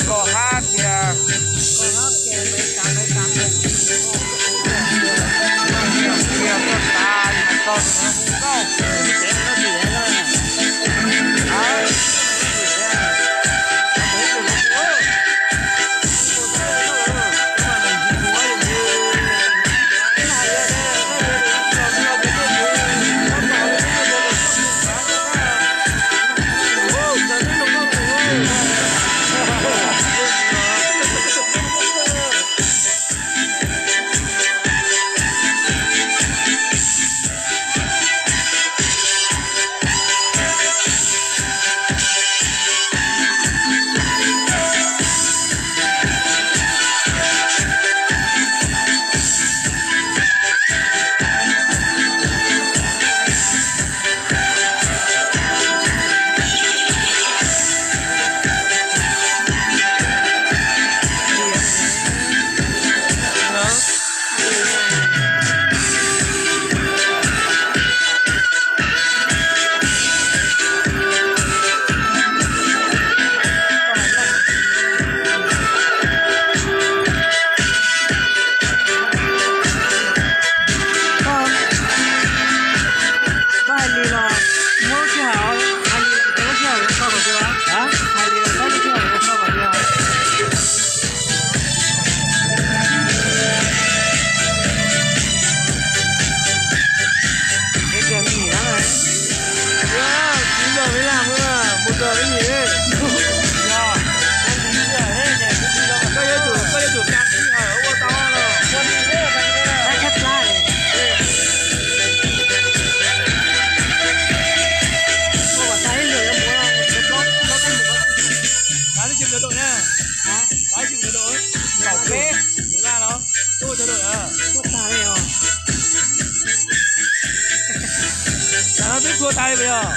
Koj hab tias Koj hais li los muab lub sij hawm, hais li los muab lub sij hawm yuav so kom tiag. Hais li los muab lub sij hawm yuav so kom tiag. Koj yuav tsum, koj yuav tsum kag sij hawm ua tau los. Tag ib lwm, tag ib lwm na, tag ib lwm na, kaum peb lwm na los, tuaj tag li os. Tam no twb txhua tas li puas yog?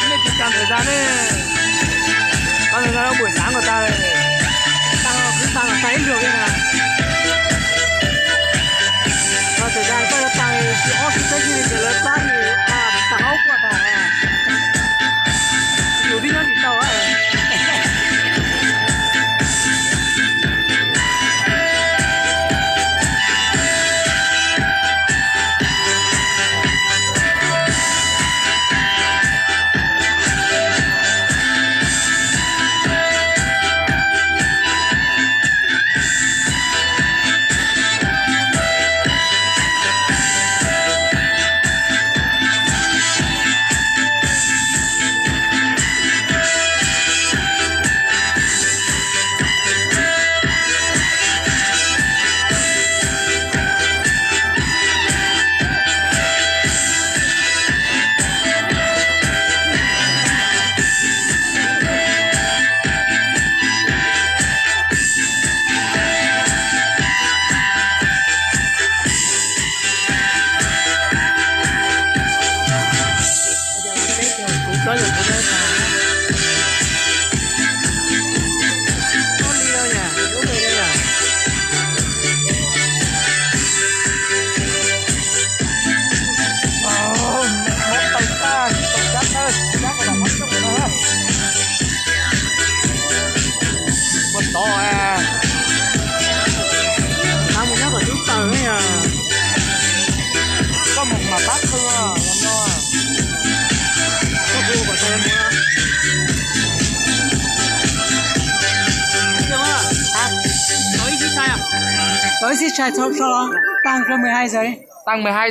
Nej tsis tas ntawm tas ne, tas ntawm tas buam xav nkaus tas li. Tas los kuv tas los tas ib lwm li na. Mas tam tas koj yuav tas li ob xib peb xib li ces lawv plab li, tas ob puas tas. Yus twb nyob tsis tau. Tau ib txhij tshais txhau tso los tag mười hai giờ đi. Tăng mười hai giờ.